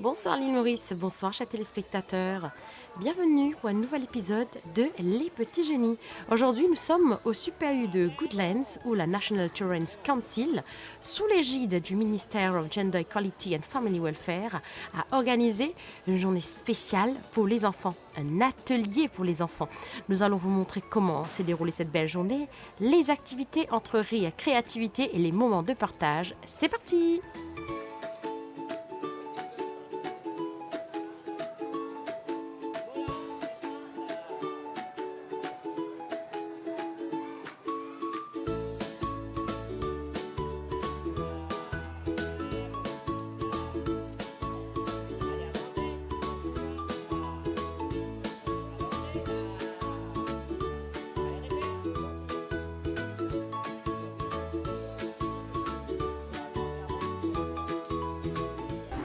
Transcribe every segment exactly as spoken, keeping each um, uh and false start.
Bonsoir l'île Maurice, bonsoir chers téléspectateurs. Bienvenue pour un nouvel épisode de Les Petits Génies. Aujourd'hui, nous sommes au super U de Goodlands, où la National Children's Council, sous l'égide du ministère of Gender Equality and Family Welfare, a organisé une journée spéciale pour les enfants, un atelier pour les enfants. Nous allons vous montrer comment s'est déroulée cette belle journée, les activités entre rire, créativité et les moments de partage. C'est parti !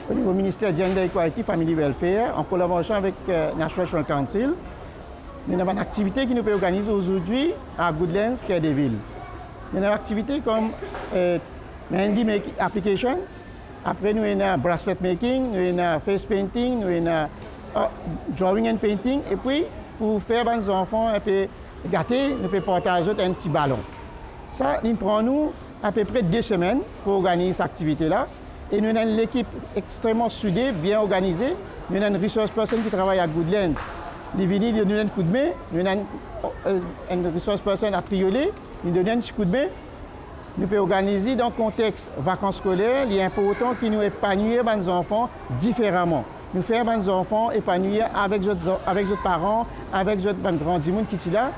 O nivo Minister Gender Equality, Family Welfare, an kolaborasion avek, eh, National Children's Council, nou ena bann aktivite ki nou pe organiz azordi a Goodlands, Kerdevil. Nou ena aktivite kom, eh, mehndi make application, apre nou ena bracelet making, nou ena face painting, nou ena, eh, drawing and painting, epi pou fer bann zanfan inpe gate, nou pe partaz zot enn ti balon. Sa, li pran nou apepre de semenn pou organiz sa aktivite la. E nou ena enn lekip extreman soude, bien organize. Nou ena enn resource person ki travay a Goodlands. Li vini, li donn nou enn koudme. Nou ena enn, eh, enn resource person a Triolet, li donn nou enn ti koudme. Nou pe organize dan kontex vakans skoler, li inportan ki nou epanwir bann zanfan diferaman. Nou fer bann zanfan epanwir avek zot, avek zot paran, avek zot bann gran dimoun ki ti la,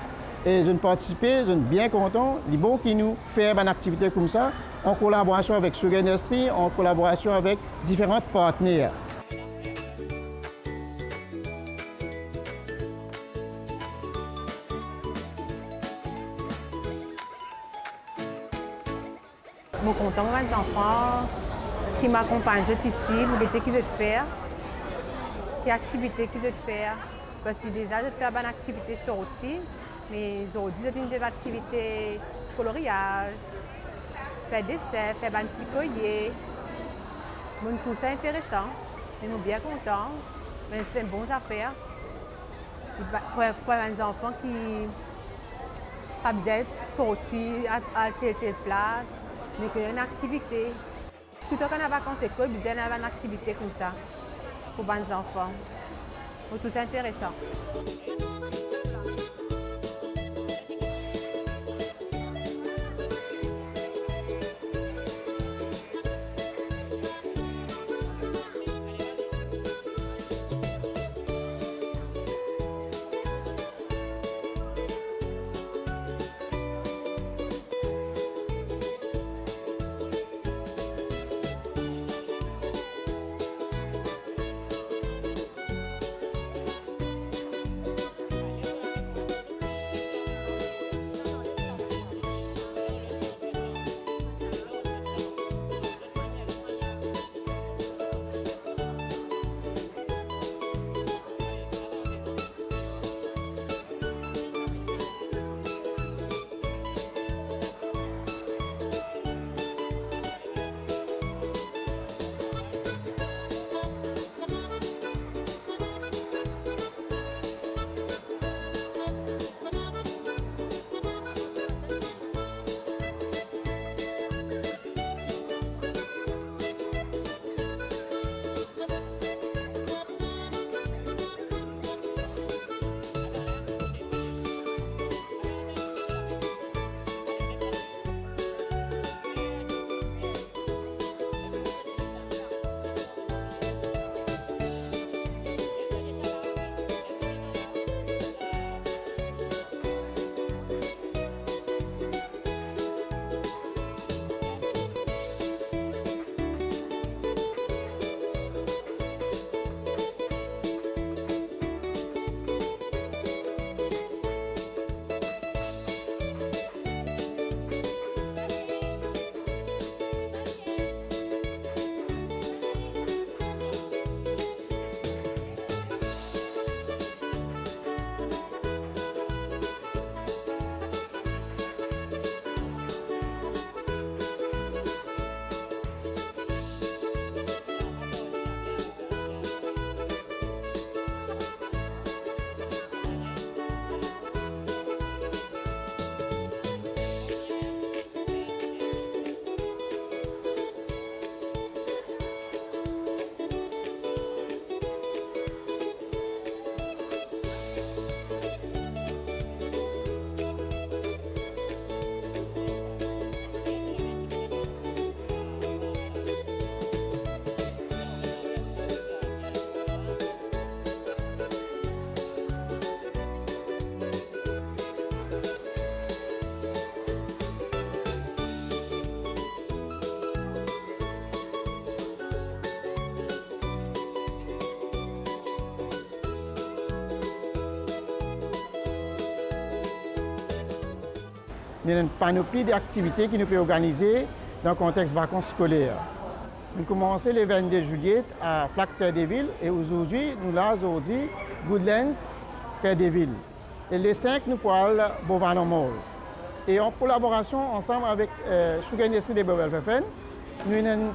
e zot partisipe, zot bien kontan. Li bon ki nou fer bann aktivite koumsa, an kolaborasion avek Sugar Industry, an kolaborasion avek diferan partner. Mo kontan mo bann zanfan ki mo akonpagn zot isi, mo gete ki zot fer, ki aktivite ki zot fer. Parski deza zot fer bann aktivite sorti, me zordi zot inn fer aktivite koloryaz, fer desin, fer bann ti kolye. Mo trouv sa interesan, e mo bien kontan, me se bon zafer. Pou, pou bann zanfan ki pa bizin sorti al, al tel, tel plas, me ki ena enn aktivite. Toutan ki ena vakans lekol, bizin ena bann aktivite koumsa pou bann zanfan. Mo trouv sa interesan. Nou ena enn panopli de aktivite ki nou pe organize dan kontex vakans skoler. Nou koumanse le vennde zilye a Flag Terre de Ville e ozordi nou la zordi Goodlands Terre de Ville. E le sink nou pou al Beau Vallon Mall. E an kolaborasion ansam avek, eh, Sugar Industry de Beau Vallon F F N, nou ena enn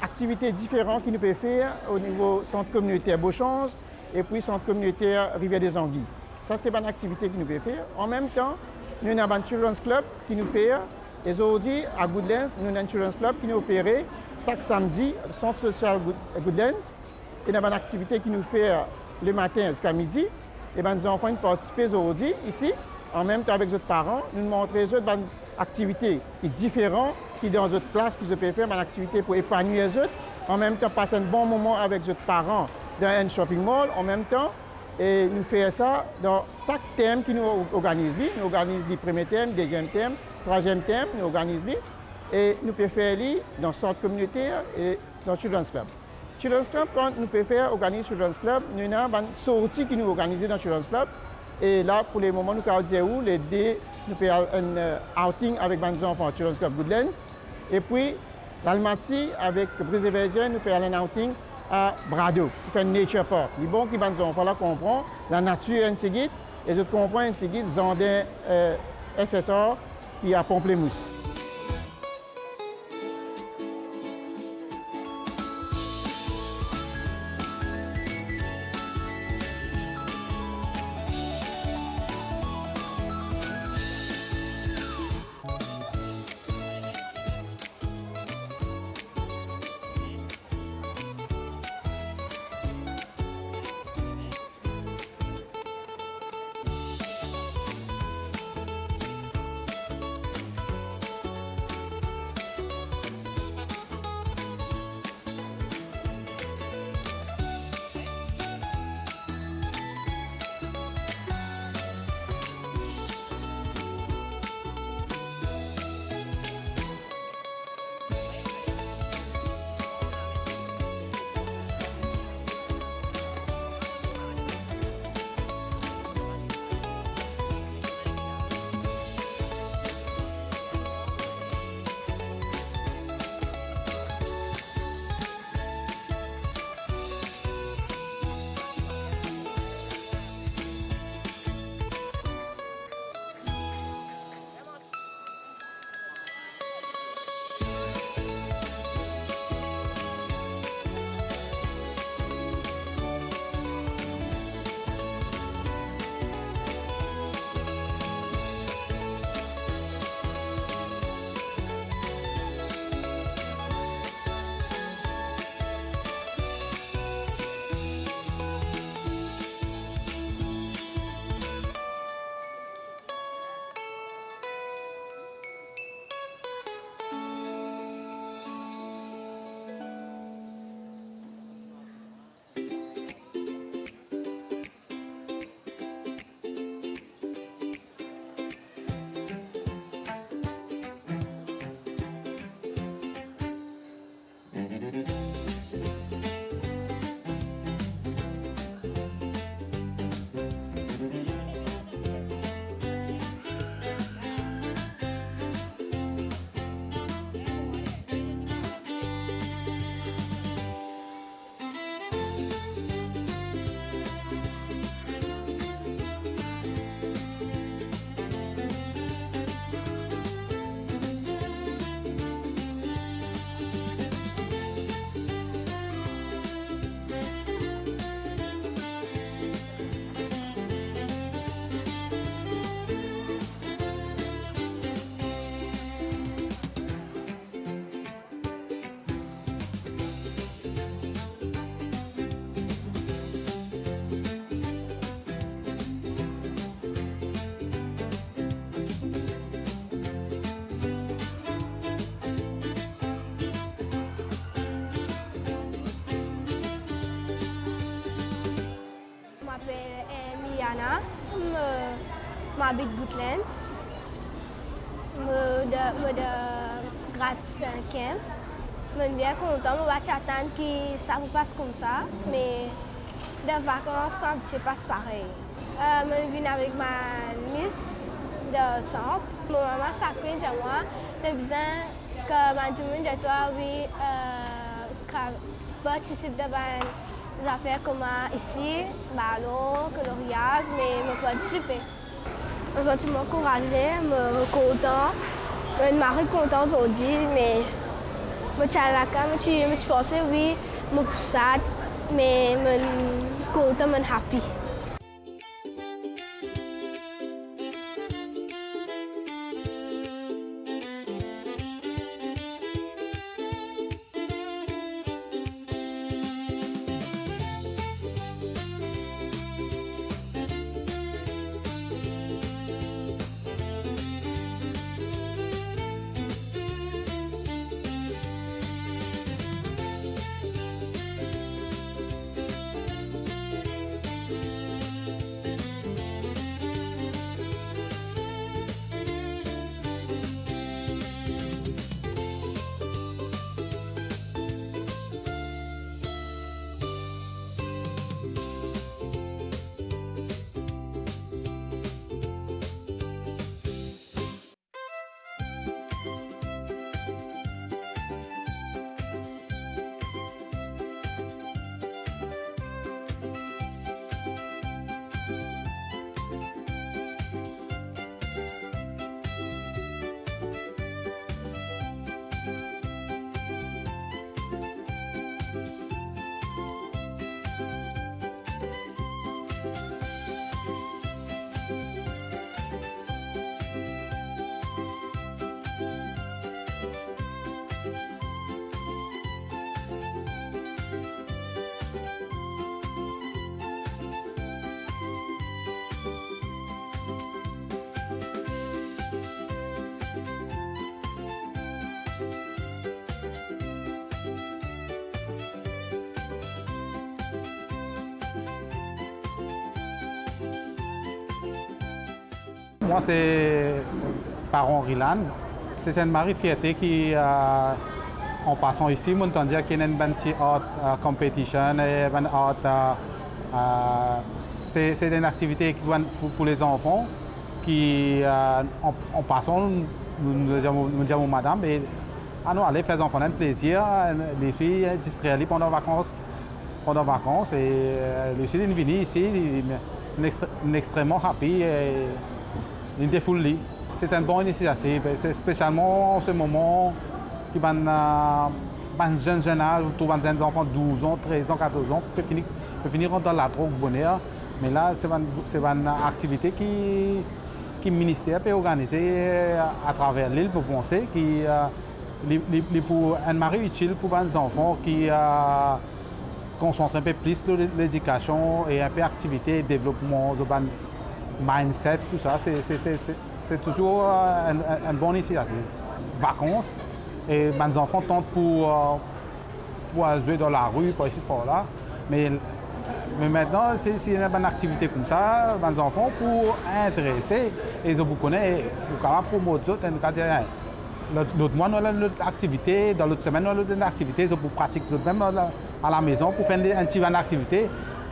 aktivite diferan ki nou pe fer o nivo sant kominiter Beauchange epi sant kominiter Rivière des Anguilles. Sa se bann aktivite ki nou pe fer. An mem tan, nou ena bann Children's Club ki nou fer. E zordi, a Goodlands, nou ena enn Children's Club ki nou opere sak samdi, sant sosial Good-, Goodlands. Ena bann aktivite ki nou fer le matin ziska midi. E bann zanfan inn partisipe zordi isi, an mem tan avek zot paran, nou montre zot bann aktivite ki diferan, ki dan zot klas, ki zot pe fer, bann aktivite pou epanwir zot, an mem tan pas enn bon moman avek zot paran dan enn shopping mall, an mem tan, e nou fer sa dan sak term ki nou or-, organiz li. Nou organiz li premie term, deziem term, trwaziem term, nou organiz li, e nou pe fer li dan sant kominiter e dan Children's Club. Children's Club, kan nou pe fer, organiz Children's Club, nou ena bann sorti ki nou organize dan Children's Club. E la, pou le moman, nou kapav dir ou, le de, nou pe al enn, eh, outing avek bann zanfan Children's Club Goodlands. Epi, Lalmati avek Brise des Verdières, nou pe al enn outing a Brado, pou fer enn nature park. Li bon ki bann zanfan la konpran lanatir enn tigit, e zot konpran enn tigit zardin, eh, S S R ki a Pamplemousse. Mo apel, eh, Miana, mo, mo abit Goodlands. Mo dan, mo dan grad sinkiem. Mo bien kontan, mo pa ti atann ki sa pou pas koumsa, me dan vakans, sa ti pas parey. Eh, mo vinn avek bann mis, Dan sant, mo mama sak finn dir mwa, to bizin ki bann dimoun dir twa wi, eh, ka partisip dan bann zafer kouma isi, balon, koloryaz, me mo partisipe. Mo santi mwa ankouraze, mo kontan, mo mari kontan zordi, me mo ti al lakaz, mo ti, mo ti panse wi, mo pou sad, me mo kontan, mo happy. Mwa se paran Rilan. Se enn mari fierte ki, eh, an pasan isi, mo'nn tann dir ki ena enn bann ti art, eh, competition, e bann art, eh, eh, se, se enn aktivite ki pou, pou, pou lezanfan ki, eh, an, an pasan, nou, nou, nou dir mo madam, e anou ale fer zanfan la enn plezir, li osi distrer li pandan vakans. Pandan vakans, e, eh, li osi linn vini isi, li, li, linn extre-, linn extrememan happy, e linn defoul li. Se enn bon inisiativ, e se spesialman se moman ki bann, eh, bann zenn, zenn az, ou trouv bann zenn zanfan douz an, trez an, katorz an, pe fini, pe fini rant dan ladrog boner. Me la, se bann, se bann aktivite ki, ki minister pe organize, eh, atraver lil, mo panse ki, eh, li, li, li pou enn mari itil pou bann zanfan ki, eh, konsantre enpe plis lor le-, ledikasion e enpe aktivite, devlopman, zot bann mindset, tou sa, se, se, se, se, se touzour, eh, enn, enn, enn bon inisiativ. Vakans, e bann zanfan tant pou, eh, pou al zwe dan lari, par isi, par la. Me, me aster, si, si ena bann aktivite koumsa, bann zanfan pou interese, e zot pou kone, pou kapav promot zot, enn, kapav dir, eh, lot, lot mwa, nou ena lot aktivite, dan lot semenn, nou ena lot aktivite, zot pou pratik zot mem, la, alamezon, pou fer enn, enn ti bann aktivite,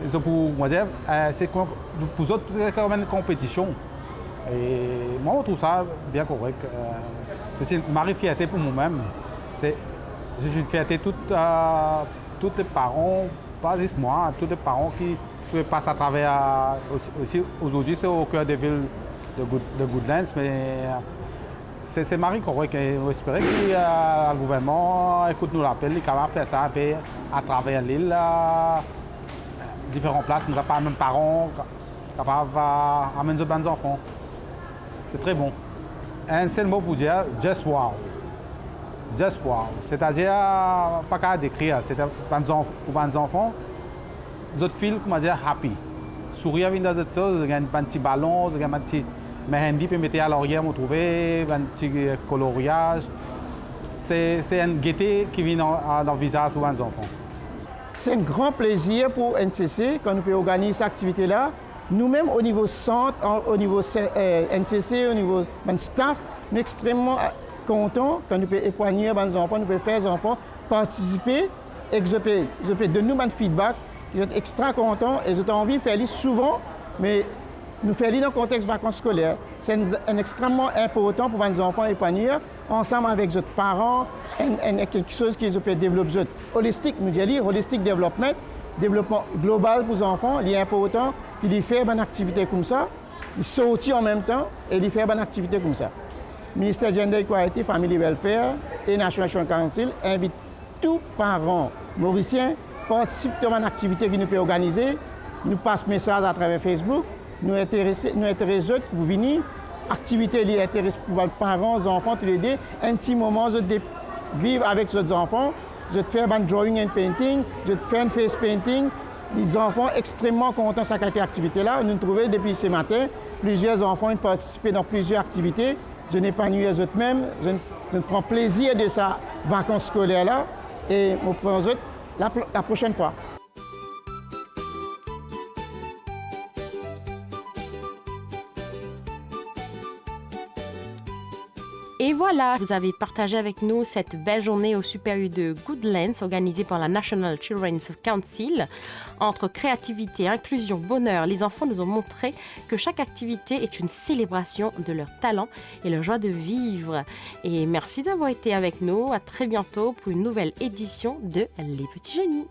zot pou, kouma dir, eh, se kon-, pou zot, se kom enn konpetision. E mwa, mo trouv sa bien korek. Eh, se, se enn mari fierte pou mwa mem. Se, se enn fierte tou, eh, tou le paran, pa zis mwa, tou le paran ki, ki pe pas atraver, eh, osi, osi, ozordi, se au cœur de ville de Good-, de Goodlands, me, eh, se, se mari korek, e nou espere ki, eh, gouvernman ekout nou lapel, li kapav fer sa enpe atraver lil, eh, diferan plas, koumsa pa mem paran, kapav, eh, amenn zot bann zanfan. Se tre bon. Enn sel mo pou dir, just wow. Just wow. Setadir, pa kapav dekrir, setadir bann zanf-, pou bann zanfan, zot feel, kouma dir, happy. Sourir vinn dan zot, zot gagn bann ti balon, zot gagn bann ti mehendi pe mete alaryer, mo trouve, bann ti, eh, koloryaz. Se, se enn gete ki vinn an, an, dan vizaz pou bann zanfan. Se enn gran plezir pou N C C kan nou pe organiz sa aktivite la. Nou mem, o nivo sant, an, o nivo se-, eh, N C C, o nivo bann staff, nou extrememan, eh, kontan kan nou pe epanoui bann zanfan, nou pe fer zanfan partisipe, ek zot pe, zot pe donn nou bann feedback, zot extra kontan e zot anvi fer li souvan, me Nou fer li dan kontex vakans skoler. Se enn, enn extreman inportan pou bann zanfan epanwir ansam avek zot paran, enn, enn kiksoz ki zot pe devlop zot. Holistic, nou dir li, holistic development, devlopman global pou zanfan, li inportan ki li fer bann aktivite koumsa, li sorti anmemtan e li fer bann aktivite koumsa. Minister Gender Equality, Family Welfare e National Children's Council invit tou paran morisien partisip dan bann aktivite ki nou pe organize. Nou pas mesaz atraver Facebook. Nou interese, nou interes zot pou vini. Aktivite li interes pou bann paran, zanfan toulede. Enn ti moman zot de viv avek zot zanfan. Zot fer bann drawing and painting, zot fer enn face painting. Li zanfan extreman kontan sa kalite aktivite la. Nou trouve depi se matin, plizier zanfan inn partisipe dan plizier aktivite. Zot epanwir zot mem, zot, zot pran plezir de sa vakans skoler la, e mo pran zot la, la prosenn fwa. Et voilà, vous avez partagé avec nous cette belle journée au Super U de Goodlands, organisée par la National Children's Council. Entre créativité, inclusion, bonheur, les enfants nous ont montré que chaque activité est une célébration de leur talent et leur joie de vivre. Et merci d'avoir été avec nous. À très bientôt pour une nouvelle édition de Les Petits Génies.